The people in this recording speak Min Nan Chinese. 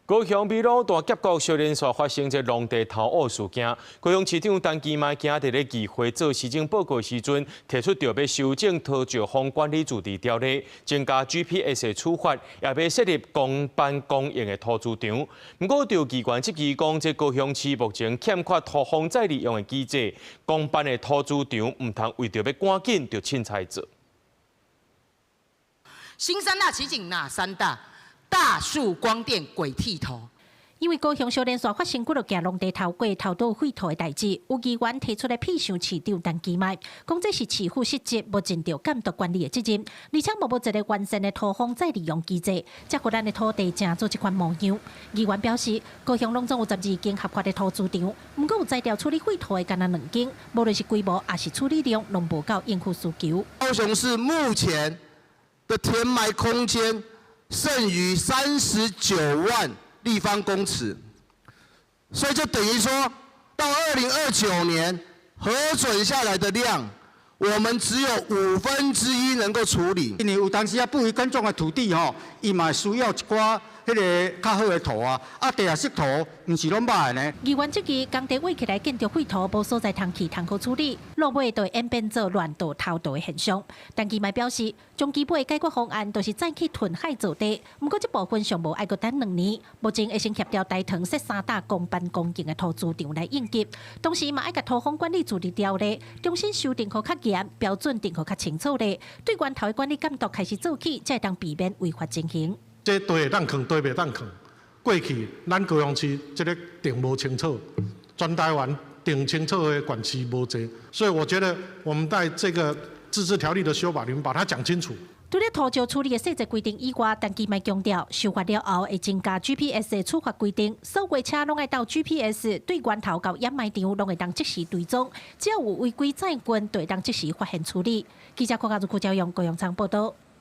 高雄美濃大峽谷燒連紲發生這農地頭雨事件，高雄市長陳其邁今日佇咧議會做施政報告時陣，提出著欲修正土石方管理自治條例，增加 GPS 的處罰，也欲設立公辦公營的塗輜場。毋過，有議員質疑講，這高雄市目前欠缺土方再利用的機制，公辦的塗輜場毋通為著欲趕緊就凊彩做。新三大奇景哪三大？大樹光電鬼剃頭。因為高雄燒連紲發生幾落件農地頭過頭倒廢土的代誌，有議員提出來批評市長陳其邁，講這是市府失職，無盡著監督管理的責任，而且無一個完善的土方再利用機制，才予咱的土地成做這款模樣。議員表示，高雄攏總有12間合法的塗輜場，毋過有才調處理廢土的干焦兩間，無論是規模抑是處理量，攏無夠應付需求。高雄市目前的填埋空間剩餘39萬立方公尺，所以就等於說到2029年核准下來的量，我們只有1/5能夠處理。因為有當時啊，不為耕種的土地吼，伊嘛需要一寡彼个較好的土啊，啊地下室土毋是攏歹的呢。議員質疑工地挖起來建築廢土，無所在通去通好處理，落尾就會演變做亂倒偷倒的現象。陳其邁表示，將基本的解決方案就是再去填海造地，毋過這部分上無愛閣等2年，目前會先協調大屯設三大公辦公營的塗輜場來應急，同時嘛愛共土方管理自治條例重新修訂予較嚴，標準定予較清楚咧，對源頭的管理監督開始做起，才會當避免違法情形。這地會當囥，地袂當囥。過去咱高雄市這个定無清楚，全台灣定清楚的縣市無濟，所以我覺得我們在這個自治條例的修法裡面把它講清楚。除了土石處理的細節規定以外，陳其邁強調，修法了後會增加 GPS 的處罰規定，所有車攏愛鬥 GPS，對源頭到掩埋場攏會當即時追蹤，只要有違規載運，就會當即時發現處理。記者郭家如、郭昭陽、高雄場報道。